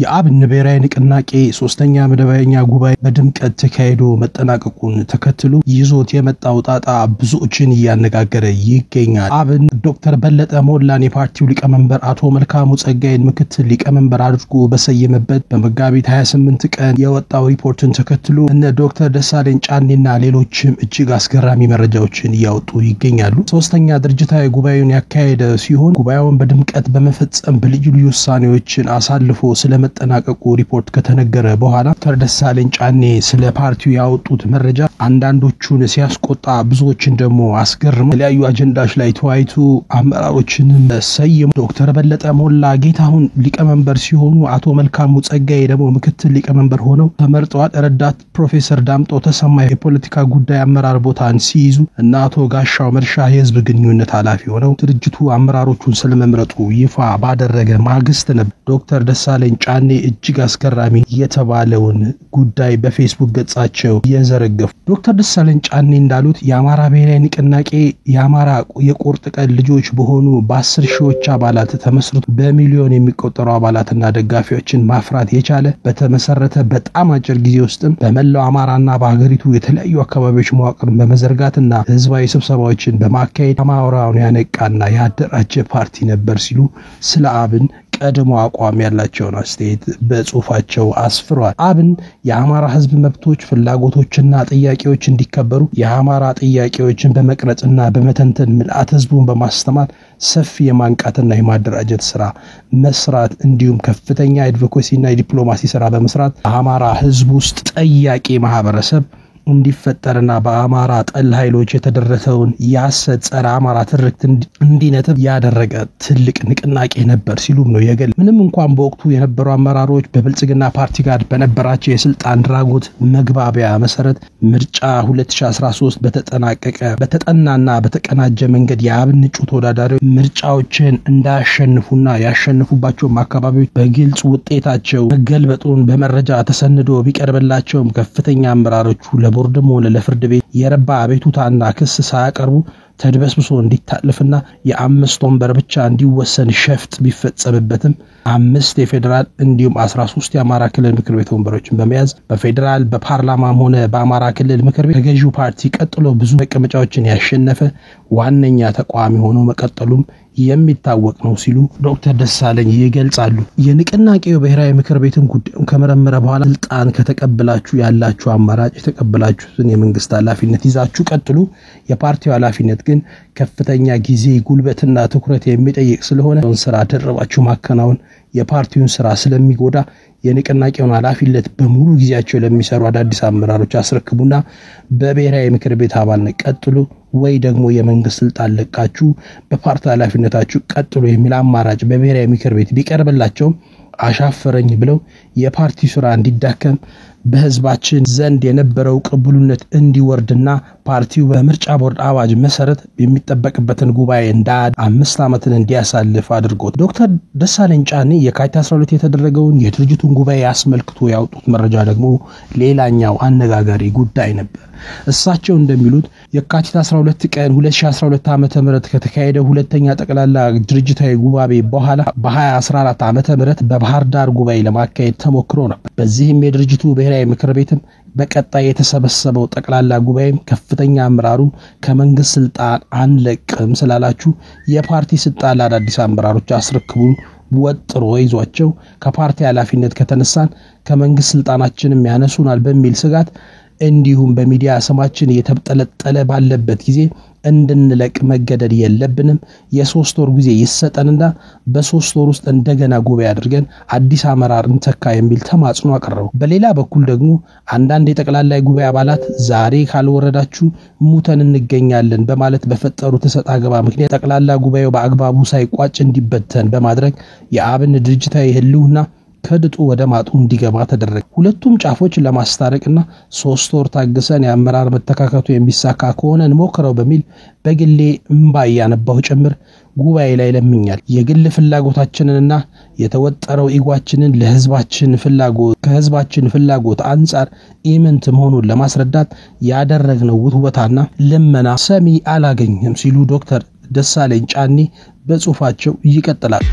የአብን ብሔራዊ ንቅናቄ ሶስተኛ መደበኛ ጉባኤ በድምቀት ተካሂዶ መጠናቀቁን ተከትሎ ይዞት የመጣው ጣጣ ብዙዎችን እያነጋገረ ይገኛል። አብን ዶክተር በለጠ ሞላን የፓርቲው ሊቀመንበር፣ አቶ መልካሙ ጸጋይን ምክትል ሊቀመንበር አድርጎ በሰየመበት በመጋቢት 28 ቀን የወጣው ሪፖርትን ተከትሎ እነ ዶክተር ደሳለኝ ጫኔና ሌሎችም እጅግ አስገራሚ መረጃዎችን እያወጡ ይገኛሉ። ሶስተኛ ድርጅታዊ ጉባኤውን ያካሄደ ሲሆን፣ ጉባኤውን በድምቀት በመፈጸም በልዩ ልዩ ውሳኔዎችን አሳልፎ ስለመጠናቀቁ ሪፖርት ከተነገረ በኋላ ዶክተር ደሳለኝ ጫኔ ስለ ፓርቲው ያወጡት መረጃ አንዳንዶቹን ሲያስቆጣ፣ ብዙዎችን ደግሞ አስገርሞ፣ የተለያዩ አጀንዳዎች ላይ ተወያይቶ አመራሮችንም ሰይሞ ዶክተር በለጠ ሞላ ጌታሁን ሊቀመንበር ሲሆኑ፣ አቶ መልካሙ ጸጋዬ ደግሞ ምክትል ሊቀመንበር ሆነው ተመርጠዋል። ረዳት ፕሮፌሰር ዳምጦ ተሰማ የፖለቲካ ጉዳይ አመራር ቦታን ሲይዙ እና አቶ ጋሻው መርሻ የህዝብ ግንኙነት ኃላፊ ሆነው ድርጅቱ አመራሮቹን ስለመምረጡ ይፋ ባደረገ ማግስት ነበር ዶክተር ደሳለኝ ጫኔ እጅግ አስገራሚ የተባለውን ጉዳይ በፌስቡክ ገጻቸው የዘረገፉ። ዶክተር ደሳለኝ ጫኔ እንዳሉት የአማራ ብሔራዊ ንቅናቄ የአማራ የቁርጥ ቀን ልጆች በሆኑ በ10 ሺዎች አባላት ተመስርቶ በሚሊዮን የሚቆጠሩ አባላትና ደጋፊዎችን ማፍራት የቻለ፣ በተመሰረተ በጣም አጭር ጊዜ ውስጥም በመላው አማራና በሀገሪቱ የተለያዩ አካባቢዎች መዋቅርን በመዘርጋትና ህዝባዊ ስብሰባዎችን በማካሄድ አማራውን ያነቃና ያደራጀ ፓርቲ ነበር ሲሉ ስለ አብን ቀድሞ አቋም ያላቸውን አስተያየት በጽሁፋቸው አስፍሯል። አብን የአማራ ህዝብ መብቶች፣ ፍላጎቶችና ጥያቄዎች እንዲከበሩ የአማራ ጥያቄዎችን በመቅረጽና በመተንተን ምልአት ህዝቡን በማስተማር ሰፊ የማንቃትና የማደራጀት ስራ መስራት እንዲሁም ከፍተኛ የ advocacy ና የዲፕሎማሲ ስራ በመስራት በአማራ ህዝብ ውስጥ ጠያቂ ማህበረሰብ እንዲፈጠርና በአማራ ጠል ኃይሎች የተደረሰውን የሐሰት ጸረ አማራ ትርክት እንዲነጥብ ያደረገ ትልቅ ንቅናቄ ነበር ሲሉም ነው የገል ምንም እንኳን በወቅቱ የነበሩ አመራሮች በብልጽግና ፓርቲ ጋር በነበራቸው የስልጣን ድራጎት መግባቢያ መሰረት ምርጫ 2013 በተጠናቀቀ በተጠናና በተቀናጀ መንገድ የአብን እጩ ተወዳዳሪዎች ምርጫዎችን እንዳያሸንፉና ያሸንፉባቸውም አካባቢዎች በግልጽ ውጤታቸው መገልበጡን በመረጃ ተሰንዶ ቢቀርብላቸውም ከፍተኛ አመራሮቹ ለቦርድም ሆነ ለፍርድ ቤት የረባ አቤቱታና ክስ ሳያቀርቡ ተድበስብሶ እንዲታለፍና የ5 ወንበር ብቻ እንዲወሰን ሸፍጥ ቢፈጸምበትም 5 የፌዴራል እንዲሁም 13 የአማራ ክልል ምክር ቤት ወንበሮችን በመያዝ በፌዴራል በፓርላማም ሆነ በአማራ ክልል ምክር ቤት ከገዢው ፓርቲ ቀጥሎ ብዙ መቀመጫዎችን ያሸነፈ ዋነኛ ተቃዋሚ ሆኖ መቀጠሉም የሚታወቅ ነው ሲሉ ዶክተር ደሳለኝ ይገልጻሉ። የንቅናቄው ብሔራዊ ምክር ቤትን ጉዳዩን ከመረመረ በኋላ ስልጣን ከተቀበላችሁ ያላችሁ አማራጭ የተቀበላችሁትን የመንግስት ኃላፊነት ይዛችሁ ቀጥሉ። የፓርቲው ኃላፊነት ግን ከፍተኛ ጊዜ፣ ጉልበትና ትኩረት የሚጠይቅ ስለሆነ ስራ ደርባችሁ ማከናወን የፓርቲውን ስራ ስለሚጎዳ የንቅናቄውን ኃላፊነት በሙሉ ጊዜያቸው ለሚሰሩ አዳዲስ አመራሮች አስረክቡና በብሔራዊ ምክር ቤት አባልነት ቀጥሉ ወይ ደግሞ የመንግስት ስልጣን ለቃችሁ በፓርቲ ኃላፊነታችሁ ቀጥሉ የሚል አማራጭ በብሔራዊ ምክር ቤት ቢቀርብላቸውም አሻፈረኝ ብለው የፓርቲ ስራ እንዲዳከም፣ በህዝባችን ዘንድ የነበረው ቅቡልነት እንዲወርድና ፓርቲው በምርጫ ቦርድ አዋጅ መሰረት የሚጠበቅበትን ጉባኤ እንዳ 5 ዓመትን እንዲያሳልፍ አድርጎት። ዶክተር ደሳለኝ ጫኔ የካቲት 12 የተደረገውን የድርጅቱን ጉባኤ አስመልክቶ ያወጡት መረጃ ደግሞ ሌላኛው አነጋጋሪ ጉዳይ ነበር። እሳቸው እንደሚሉት የካቲት 12 ቀን 2012 ዓ.ም ከተካሄደው ሁለተኛ ጠቅላላ ድርጅታዊ ጉባኤ በኋላ በ2014 ዓ.ም በባህር ዳር ጉባኤ ለማካሄድ ተሞክሮ ነበር። በዚህም የድርጅቱ ብሔራዊ ምክር ቤትም በቀጣይ የተሰበሰበው ጠቅላላ ጉባኤም ከፍተኛ አመራሩ ከመንግስት ስልጣን አንለቅም ስላላችሁ የፓርቲ ስልጣን ለአዳዲስ አመራሮች አስረክቡ ወጥሮ ይዟቸው ከፓርቲ ኃላፊነት ከተነሳን ከመንግስት ስልጣናችንም ያነሱናል በሚል ስጋት እንዲሁም በሚዲያ ስማችን እየተብጠለጠለ ባለበት ጊዜ እንድንለቅ መገደድ የለብንም። የ3 ወር ጊዜ ይሰጠንና በ3 ወር ውስጥ እንደገና ጉባኤ አድርገን አዲስ አመራር እንተካ የሚል ተማጽኖ አቀረቡ። በሌላ በኩል ደግሞ አንዳንድ የጠቅላላ ጉባኤ አባላት ዛሬ ካልወረዳችሁ ሙተን እንገኛለን በማለት በፈጠሩት እሰጥ አገባ ምክንያት ጠቅላላ ጉባኤው በአግባቡ ሳይቋጭ እንዲበተን በማድረግ የአብን ድርጅታዊ ህልውና ከድጡ ወደ ማጡ እንዲገባ ተደረገ። ሁለቱም ጫፎች ለማስታረቅና 3 ወር ታግሰን የአመራር መተካከቱ የሚሳካ ከሆነ እንሞክረው በሚል በግሌ እምባ እያነባሁ ጭምር ጉባኤ ላይ ለምኛል። የግል ፍላጎታችንንና የተወጠረው ego ኣችንን ለህዝባችን ፍላጎት ከህዝባችን ፍላጎት አንጻር ኢምንት መሆኑን ለማስረዳት ያደረግነው ውትወታና ልመና ሰሚ አላገኘም ሲሉ ዶክተር ደሳለኝ ጫኔ በጽሁፋቸው ይቀጥላል።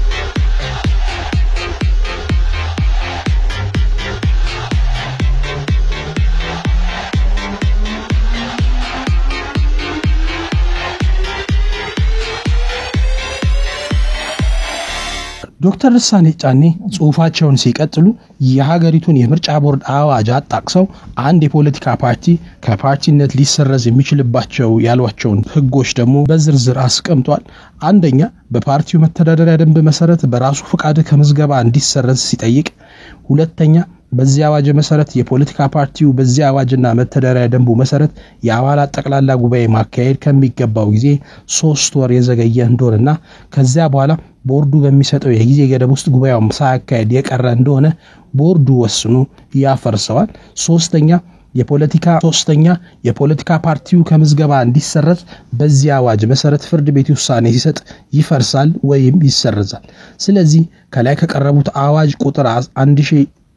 ዶክተር ደሳለኝ ጫኔ ጽሁፋቸውን ሲቀጥሉ የሀገሪቱን የምርጫ ቦርድ አዋጅ አጣቅሰው አንድ የፖለቲካ ፓርቲ ከፓርቲነት ሊሰረዝ የሚችልባቸው ያሏቸውን ህጎች ደግሞ በዝርዝር አስቀምጧል። አንደኛ፣ በፓርቲው መተዳደሪያ ደንብ መሰረት በራሱ ፍቃድ ከምዝገባ እንዲሰረዝ ሲጠይቅ፣ ሁለተኛ፣ በዚህ አዋጅ መሰረት የፖለቲካ ፓርቲው በዚህ አዋጅና መተዳደሪያ ደንቡ መሰረት የአባላት ጠቅላላ ጉባኤ ማካሄድ ከሚገባው ጊዜ 3 ወር የዘገየ እንደሆነና ከዚያ በኋላ ቦርዱ በሚሰጠው የጊዜ ገደብ ውስጥ ጉባኤውን ሳያካሄድ የቀረ እንደሆነ ቦርዱ ወስኖ ያፈርሰዋል። ሶስተኛ፣ የፖለቲካ ፓርቲው ከምዝገባ እንዲሰረዝ በዚህ አዋጅ መሰረት ፍርድ ቤት ውሳኔ ሲሰጥ ይፈርሳል ወይም ይሰረዛል። ስለዚህ ከላይ ከቀረቡት አዋጅ ቁጥር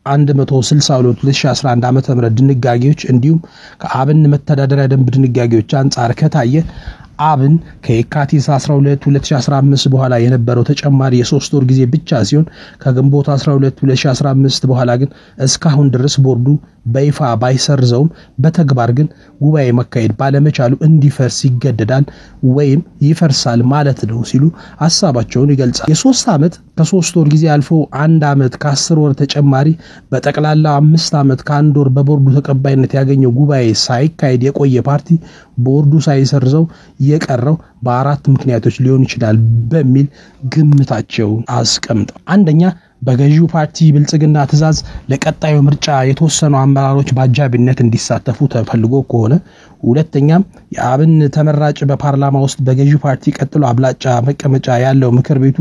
1162 2011 ዓ.ም ድንጋጌዎች እንዲሁም ከአብን መተዳደሪያ ደንብ ድንጋጌዎች አንጻር ከታየ አብን ከየካቲት 12 2015 በኋላ የነበረው ተጨማሪ የ3 ወር ጊዜ ብቻ ሲሆን ከግንቦት 12 2015 በኋላ ግን እስካሁን ድረስ ቦርዱ በይፋ ባይሰርዘውም በተግባር ግን ጉባኤ መካሄድ ባለመቻሉ እንዲፈርስ ይገደዳል ወይም ይፈርሳል ማለት ነው ሲሉ ሀሳባቸውን ይገልጻል። የ3 ዓመት ከ3 ወር ጊዜ አልፎ 1 ዓመት ከ10 ወር ተጨማሪ በጠቅላላ 5 ዓመት ከ1 ወር በቦርዱ ተቀባይነት ያገኘው ጉባኤ ሳይካሄድ የቆየ ፓርቲ ቦርዱ ሳይሰርዘው የቀረው በአራት ምክንያቶች ሊሆን ይችላል በሚል ግምታቸውን አስቀምጠው፣ አንደኛ፣ በገዢው ፓርቲ ብልጽግና ትዕዛዝ ለቀጣዩ ምርጫ የተወሰኑ አመራሮች በአጃቢነት እንዲሳተፉ ተፈልጎ ከሆነ፣ ሁለተኛም፣ የአብን ተመራጭ በፓርላማ ውስጥ በገዢው ፓርቲ ቀጥሎ አብላጫ መቀመጫ ያለው ምክር ቤቱ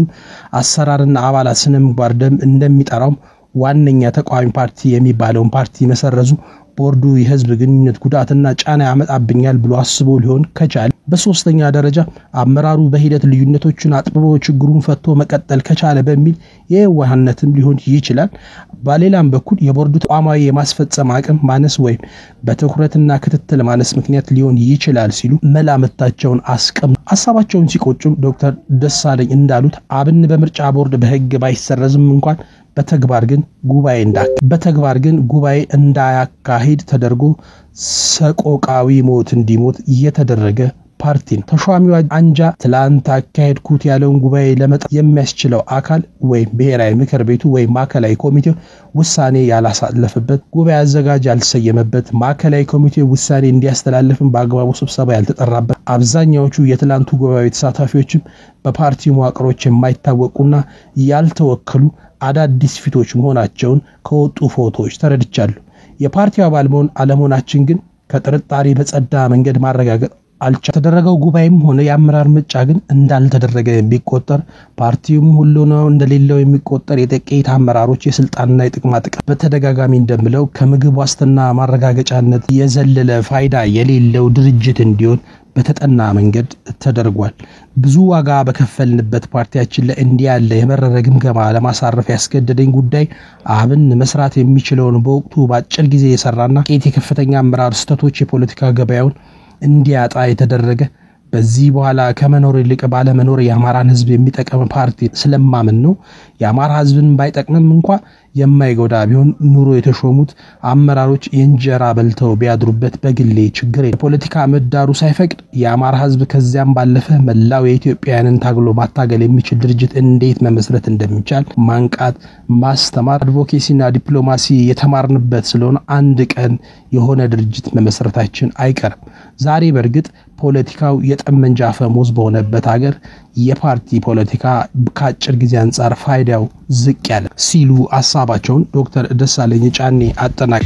አሰራርና አባላት ስነ ምግባር ደንብ እንደሚጠራውም ዋነኛ ተቃዋሚ ፓርቲ የሚባለውን ፓርቲ መሰረዙ ቦርዱ የህዝብ ግንኙነት ጉዳትና ጫና ያመጣብኛል ብሎ አስቦ ሊሆን ከቻለ፣ በሶስተኛ ደረጃ አመራሩ በሂደት ልዩነቶችን አጥብቦ ችግሩን ፈቶ መቀጠል ከቻለ በሚል የዋህነትም ሊሆን ይችላል። በሌላም በኩል የቦርዱ ተቋማዊ የማስፈጸም አቅም ማነስ ወይም በትኩረትና ክትትል ማነስ ምክንያት ሊሆን ይችላል ሲሉ መላምታቸውን አስቀምጠው ሀሳባቸውን ሲቆጩም ዶክተር ደሳለኝ እንዳሉት አብን በምርጫ ቦርድ በህግ ባይሰረዝም እንኳን በተግባር ግን ጉባኤ እንዳያካሂድ ተደርጎ ሰቆቃዊ ሞት እንዲሞት እየተደረገ ፓርቲ ነው። ተሿሚው አንጃ ትላንት አካሄድኩት ያለውን ጉባኤ ለመጥራት የሚያስችለው አካል ወይም ብሔራዊ ምክር ቤቱ ወይም ማዕከላዊ ኮሚቴው ውሳኔ ያላሳለፈበት፣ ጉባኤ አዘጋጅ ያልተሰየመበት፣ ማዕከላዊ ኮሚቴው ውሳኔ እንዲያስተላልፍም በአግባቡ ስብሰባ ያልተጠራበት፣ አብዛኛዎቹ የትላንቱ ጉባኤ ተሳታፊዎችም በፓርቲ መዋቅሮች የማይታወቁና ያልተወከሉ አዳዲስ ፊቶች መሆናቸውን ከወጡ ፎቶዎች ተረድቻለሁ። የፓርቲው አባል መሆን አለመሆናችን ግን ከጥርጣሬ በጸዳ መንገድ ማረጋገጥ አልቻ የተደረገው ጉባኤም ሆነ የአመራር ምርጫ ግን እንዳልተደረገ የሚቆጠር፣ ፓርቲውም ሁሉ ነው እንደሌለው የሚቆጠር፣ የጥቂት አመራሮች የስልጣንና የጥቅማ ጥቅም በተደጋጋሚ እንደምለው ከምግብ ዋስትና ማረጋገጫነት የዘለለ ፋይዳ የሌለው ድርጅት እንዲሆን በተጠና መንገድ ተደርጓል። ብዙ ዋጋ በከፈልንበት ፓርቲያችን ላይ እንዲህ ያለ የመረረ ግምገማ ለማሳረፍ ያስገደደኝ ጉዳይ አብን መስራት የሚችለውን በወቅቱ በአጭር ጊዜ የሰራና ጥቂት የከፍተኛ አመራር ስህተቶች የፖለቲካ ገበያውን እንዲያጣ የተደረገ፣ በዚህ በኋላ ከመኖር ይልቅ ባለመኖር የአማራን ሕዝብ የሚጠቅም ፓርቲ ስለማምን ነው። የአማራ ሕዝብን ባይጠቅምም እንኳ የማይጎዳ ቢሆን ኑሮ የተሾሙት አመራሮች የእንጀራ በልተው ቢያድሩበት በግሌ ችግር የፖለቲካ ምህዳሩ ሳይፈቅድ የአማራ ሕዝብ ከዚያም ባለፈ መላው የኢትዮጵያውያንን ታግሎ ማታገል የሚችል ድርጅት እንዴት መመስረት እንደሚቻል ማንቃት፣ ማስተማር፣ advocacy ና ዲፕሎማሲ የተማርንበት ስለሆነ አንድ ቀን የሆነ ድርጅት መመስረታችን አይቀርም። ዛሬ በእርግጥ ፖለቲካው የጠመንጃ አፈሙዝ በሆነበት ሀገር የፓርቲ ፖለቲካ ከአጭር ጊዜ አንጻር ፋይዳው ዝቅ ያለ ሲሉ ሀሳባቸውን ዶክተር ደሳለኝ ጫኔ አጠናቅ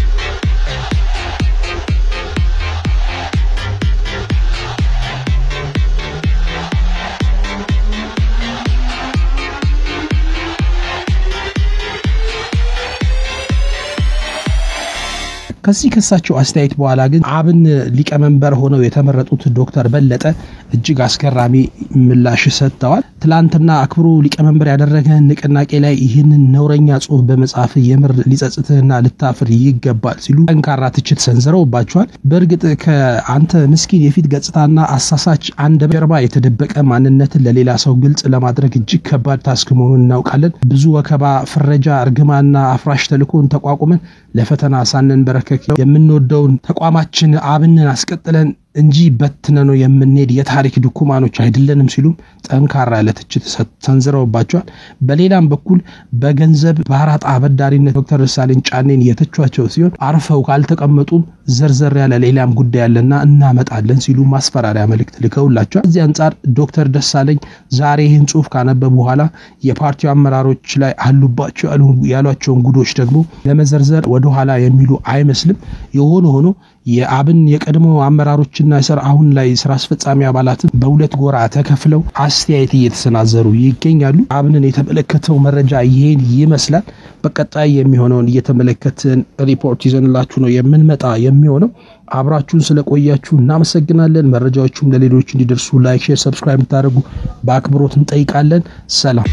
ከዚህ ከሳቸው አስተያየት በኋላ ግን አብን ሊቀመንበር ሆነው የተመረጡት ዶክተር በለጠ እጅግ አስገራሚ ምላሽ ሰጥተዋል። ትላንትና አክብሮ ሊቀመንበር ያደረገ ንቅናቄ ላይ ይህንን ነውረኛ ጽሑፍ በመጻፍ የምር ሊጸጽትህና ልታፍር ይገባል ሲሉ ጠንካራ ትችት ሰንዝረውባቸዋል። በእርግጥ ከአንተ ምስኪን የፊት ገጽታና አሳሳች አንድ ጀርባ የተደበቀ ማንነትን ለሌላ ሰው ግልጽ ለማድረግ እጅግ ከባድ task መሆኑን እናውቃለን። ብዙ ወከባ፣ ፍረጃ፣ እርግማና አፍራሽ ተልእኮን ተቋቁመን ለፈተና ሳንንበረከክ የምንወደውን ተቋማችን አብንን አስቀጥለን እንጂ በትነነው የምንሄድ የታሪክ ድኩማኖች አይደለንም ሲሉም ጠንካራ ያለ ትችት ሰንዝረውባቸዋል። በሌላም በኩል በገንዘብ በአራጣ አበዳሪነት ዶክተር ደሳለኝ ጫኔን የተቿቸው ሲሆን አርፈው ካልተቀመጡም ዘርዘር ያለ ሌላም ጉዳይ አለና እናመጣለን ሲሉ ማስፈራሪያ መልእክት ልከውላቸዋል። እዚህ አንጻር ዶክተር ደሳለኝ ዛሬ ይህን ጽሁፍ ካነበቡ በኋላ የፓርቲው አመራሮች ላይ አሉባቸው ያሏቸውን ጉዶች ደግሞ ለመዘርዘር ወደኋላ የሚሉ አይመስልም። የሆነ ሆኖ የአብን የቀድሞ አመራሮችና አሁን ላይ ስራ አስፈጻሚ አባላትም በሁለት ጎራ ተከፍለው አስተያየት እየተሰናዘሩ ይገኛሉ። አብንን የተመለከተው መረጃ ይህን ይመስላል። በቀጣይ የሚሆነውን እየተመለከትን ሪፖርት ይዘንላችሁ ነው የምንመጣ የሚሆነው። አብራችሁን ስለቆያችሁ እናመሰግናለን። መረጃዎቹም ለሌሎች እንዲደርሱ like፣ share፣ subscribe እንድታደርጉ በአክብሮት እንጠይቃለን። ሰላም።